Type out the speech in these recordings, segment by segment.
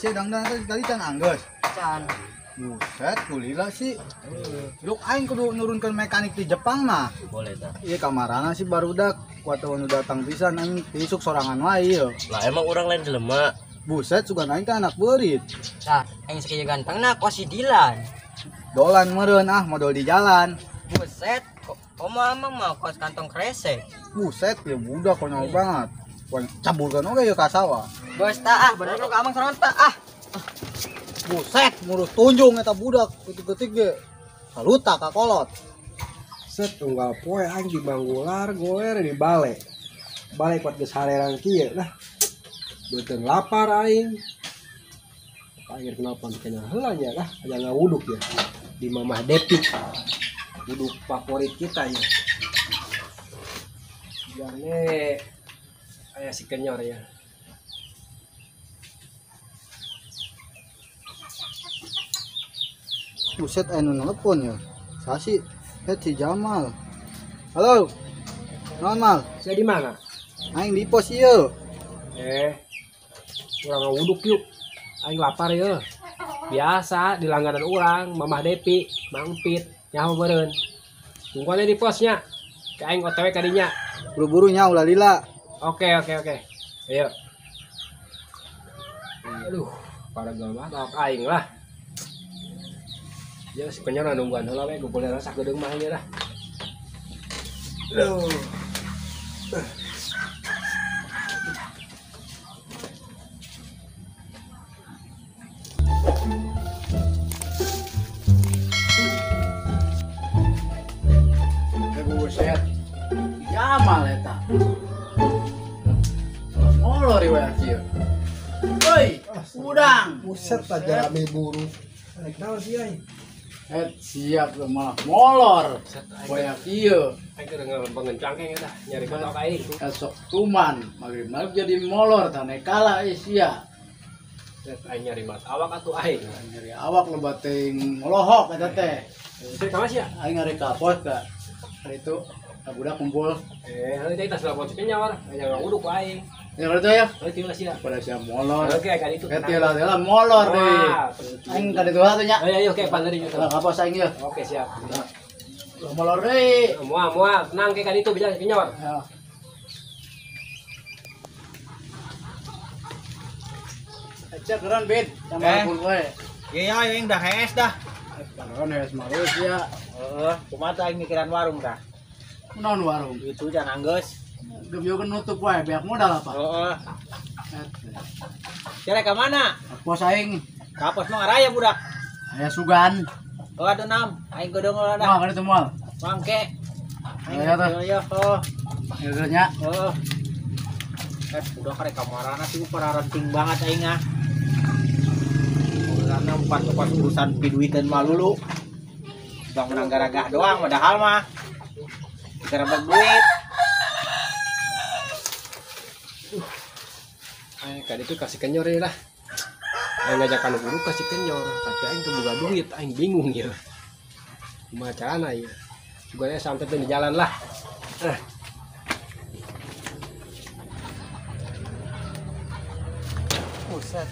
Si dangdan tadi can anggeus. Can. Buset, kulila sih. Luk aing kudu nurunkeun mekanik di Jepang mah. Boleh tah. Iya kamarana sih barudak kuat nu datang pisan aing tisuk sorangan wae ieu. Lah emang urang lain jelema. Buset, sugan aing teh anak beurit. Tah, aing sakieu gantengna kos si Dilan. Dolan meureun ah modal di jalan. Buset, komo amang mah kos kantong kresek. Buset, ya budak konyol banget. Wan caburkeun oge ieu ka sawah. Bos tah ah, bener lu ka amang sorangan tah ah. Buset, ngurus tunjung eta budak ketik-ketik ge. Saluta ka kolot. Set tunggal poe aing di Manggular goer di bale. Bale kuat geus hareran kieu lah. Beuteung lapar aing. Aing kenapa kenyang heula nya lah, aya ngawuduk ya. Di Mamah Depi. Wuduk favorit kita ya. Jane aya si kenyor ya. Buset, anu nelpon ya. Sasi, si Jamal. Halo. Naon Mal? Saya di mana? Aing di pos ieu. Urang ngawuduk yuk. Aing lapar ya. Biasa di langganan urang, Mamah Depi, Mang Pit, nyaho meureun. Tungguan di posnya. Ke aing OTW ka dinya. Buru-buru nya ulah lila. Oke. Ayo. Aduh, para banget awak aing lah. Ya si kenyor nungguan heula we gobolna sakedeung mah ieu lah. Aduh. Buset. Jamal eta. Molor riwayat ieu. Woi, udang. Buset aja rame buru. Rek naon sih euy? Siap lu malah molor. Boyak ieu. Aing keur ngelempengkeun cangkeng eta, nyari kotok aing. Esok tuman, magrib-magrib jadi molor tane kalah sia. Set aing nyari mat awak atuh aing. Nyari awak loba teuing molohok eta teh. Sih ka sia? Aing ngarek ka pos ka. Hari itu budak kumpul. Heuh teh tas telepon si kenyor, aya ngawuduk ku aing. Ya kalau ya. Heuh tieu sia. Pada sia molor. Oke, ka ditu. Teu lah molor deui. Aing ka ditu atuh nya. Ayo ayo ke pandeuri nya. Lah apa aing ieu? Oke, siap. Lah molor deui. Moal tenang ke ka ditu bisa kenyor. Ya. Cek keren bed sama kumpul we. Iya, aing dah hees dah. Keren hees marus ya. Heeh, kumaha aing mikiran warung dah. Naon warung? Itu jangan anggeus. Gebyok nutup wae beak modal apa? Heeh. Cere ka mana? Pos aing. Ka pos mah ngaraya budak. Aya sugan. Oh atuh nam, aing geudong heula dah. Wah, ka ditu moal. Mangke. Ayo tuh. Ayo, oh. Ayo nya. Heeh. Budak karek ka marana sih pararenting banget aing ah. Urusanna pas urusan piduiteun mah lulu. Bang menang garagah doang padahal mah. Gara duit. Aing ka ditu kasih kenyor ya lah. Aing ngajakan guru kasih kenyor, tapi aing teu boga duit, aing bingung ya. Kumaha carana ya? Sugana sampai di jalan lah. Buset.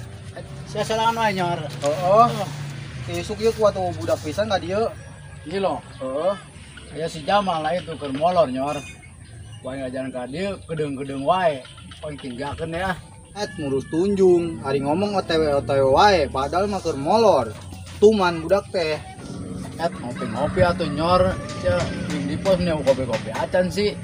Sia sorangan wae nyor. Heeh. Isuk ieu kuat budak pisan ka dieu. Ieu loh. Heeh. Aya si Jamal lah itu keur molor nyor. Wae ngajaran ka dieu kedeung-kedeung wae. Poin tinggalkeun ya. Ngurus tunjung, ari ngomong OTW OTW wae, padahal mah keur molor. Tuman budak teh. Ngopi-ngopi atuh nyor, sia di pos nih kopi-kopi acan sih.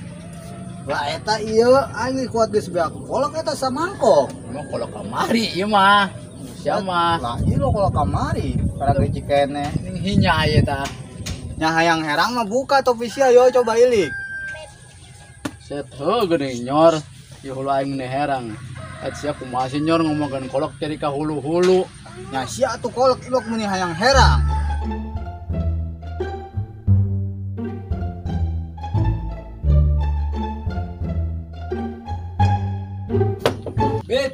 Lah eta ieu aing kuat geus beak kolok eta samangkok. Emang kolok kamari ieu mah. Sia mah. Lah ieu kolok kamari, para geuci keneh. Ning hinya ieu tah. Nya hayang herang mah buka topi sia yo coba ilik. Set heuh geuning nyor, ieu hulu aing meni herang. Sia kumaha sih nyor ngomongkeun kolok jadi ka hulu-hulu. Nya sia atuh kolok ilok meni hayang herang. Bit.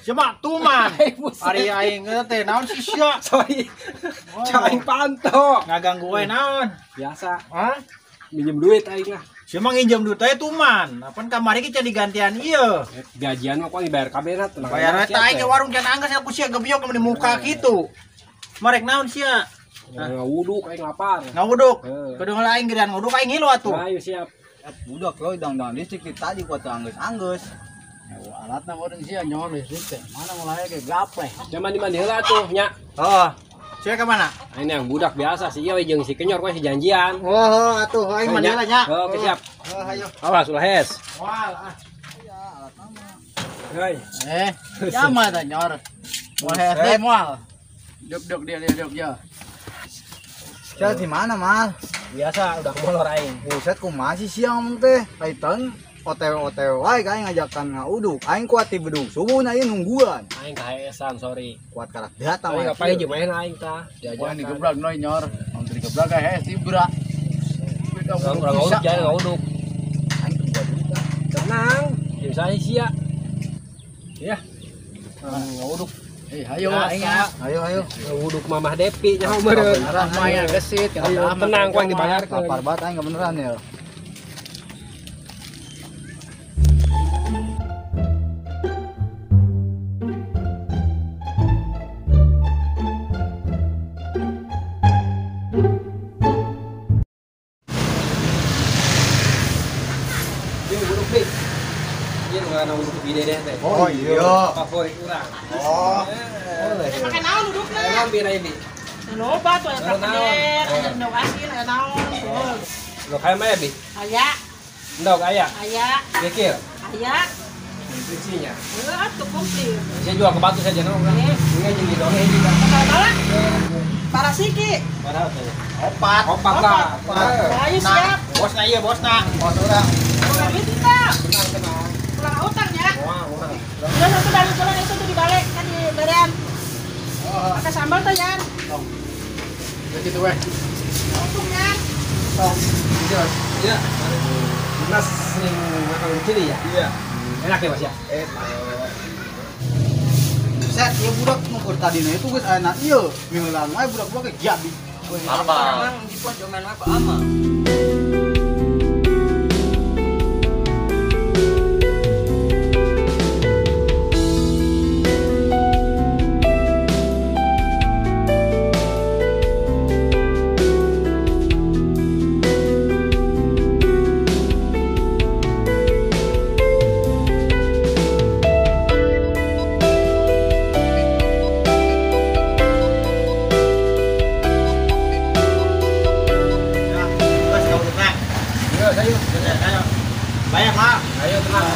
Siapa tuman? Ari aing teh naon sih sia? Sorry. Aing panto. Ngaganggu wae naon? Biasa. Hah? Minjem duit aing lah. Sia mah nginjem duit teh tuman. Apan kamari ge can digantian ieu. Gajian mah kok dibayar kabeh na tenang. Bayar eta aing ke warung can angges aku sia gebyok di muka kitu. Marek naon sia? Ngawuduk aing lapar. Ngawuduk. Kudu heula aing gedan nguduk aing ngilu atuh. Ayo siap. Budak lo dangdang listrik di tadi kuat angges-angges. Alatna meureun sia nyor listrik teh. Mana mulai ke gapleh. Zaman di mandi heula tuh nya. Heeh. Sia ka mana? Ini yang budak biasa sih ieu jeung si Kenyor ku si janjian. Oh, atuh aing mandi heula nya. Oke, siap. Heeh, ayo. Awas ulah hes. Moal ah. Ya, alatna mah. Hei. Jama tah nyor. Moal hes teh moal. Duk-duk dia duk ya. Sia di mana, Mal? Biasa udah molor aing. Buset kumaha sih siang ngomong teh. Kaitan OTW wae ka aing ngajakan ngauduk. Aing kuat ti bedug subuh na ieu nungguan. Aing kaheesan, sorry. Kuat karak datang. Aing ngapain jeung main aing tah. Jajan digebrak noy nyor. Mun digebrak ka hees tibra. Urang ngauduk jangan ngauduk. Aing teu duit. Tenang, jeung saya sia. Ya. Ngauduk. Ayo aing ya. Ayo ayo. Wuduk Mamah Depi nyaho meureun. Lumayan gesit. Tenang ku aing dibayarkeun. Lapar banget aing beneran ya. Ieu wuduk Bi. Ieu nu ngaranna wuduk Bi Dedeh teh. Oh iya. Favorit urang. Oh. Makan naon dudukna? Naon bi bi? Loba tuh aya perkedel, aya endog asin, aya naon. Endog hayam aya bi? Aya. Endog aya? Aya. Kikil? Aya. Instruksinya. Heuh atuh komplit. Saya jual ke Batu saja no. Enggak jeung didongeng juga. Bala. Parasiki. Padahal teh. Opat. Opat lah. Ayo siap. Bosna ieu bosna. Bos urang. Urang itu tah. Tenang tenang. Pulang utang ya. Wah, wah. Udah satu dari pulang itu tuh dibalik kan di berean. Pakai sambal tuh Yan. Tong. Jadi tuh weh. Untung Yan. Tong. Iya. Mas sering makan sini ya? Iya. Enak ya Mas ya? Enak. Set, ieu budak ngukur tadina itu geus aya ieu. Minggulan wae budak-budak ge jabi. Apa? Emang di pos domain apa ama? Bayar mah. Ayo tenang.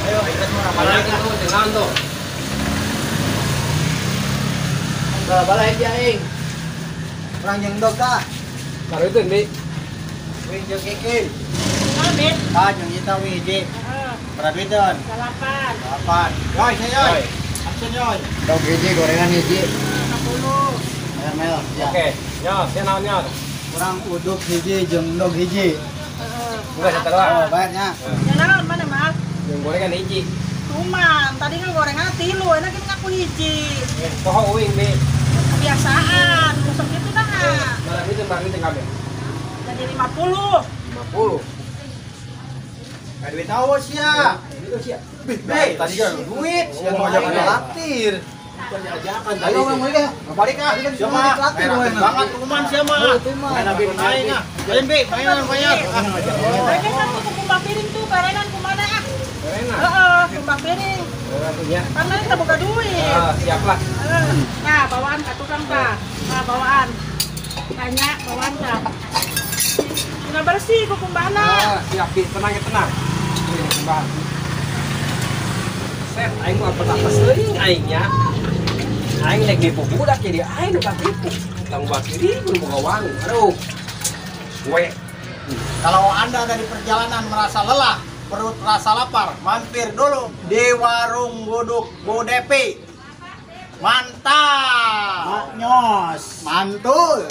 Ayo, kita semua Bayar tuh, tenang tuh. Bala hiji aing. Urang jeung dog tah. Baru itu Bi. Wing jeung kikil. Naon, Bi? Tah jeung kita wing hiji. Heeh. Berapa duiteun? 8. 8. Yoy, yoy. Action yoy. Dog hiji gorengan hiji. 60. Bayar mel. Ya. Oke, nyo, sia naon nyo? Urang uduk hiji jeung dog hiji. Heeh. Bukan satu doang. Oh, bayarnya. Ya naon mana, Mal? Yang gorengan hiji. Cuman tadi kan gorengan tilu, enak kita ngaku hiji. Poho uing Bi. Kebiasaan, busuk itu dah. Malam itu barang itu kabeh. Jadi 50. 50. Ka duit awas sia. Itu sia. Bi, tadi kan duit, sia Oh, ngajakan traktir. Ajakan tadi. Ayo urang balik ah. Balik ah. Sia mah. Banget tuman sia mah. Tuman. Main aing ah. Ayo Bi, bayar bayar. Mereka kan tuh kumbang piring tuh, karenan kumana ah. Gorengan. Heeh, kumbang piring. Gorengan ya. Karena kita buka duit. Siap lah. Nah, bawaan ke tukang tah. Nah, bawaan. Tanya bawaan tah. Sudah bersih kukumbahna. Siap, Bi, tenang ya tenang. Ini kumbah. Set, aing mah pernah seuing aingnya. Aing lagi nipu budak jadi aing nu katipu. Tanggung bakiri kudu boga wangu. Aduh. Suwe. Kalau Anda dari perjalanan merasa lelah, perut rasa lapar, mampir dulu di warung Guduk Bu Depi. Mantap. Maknyos. Mantul.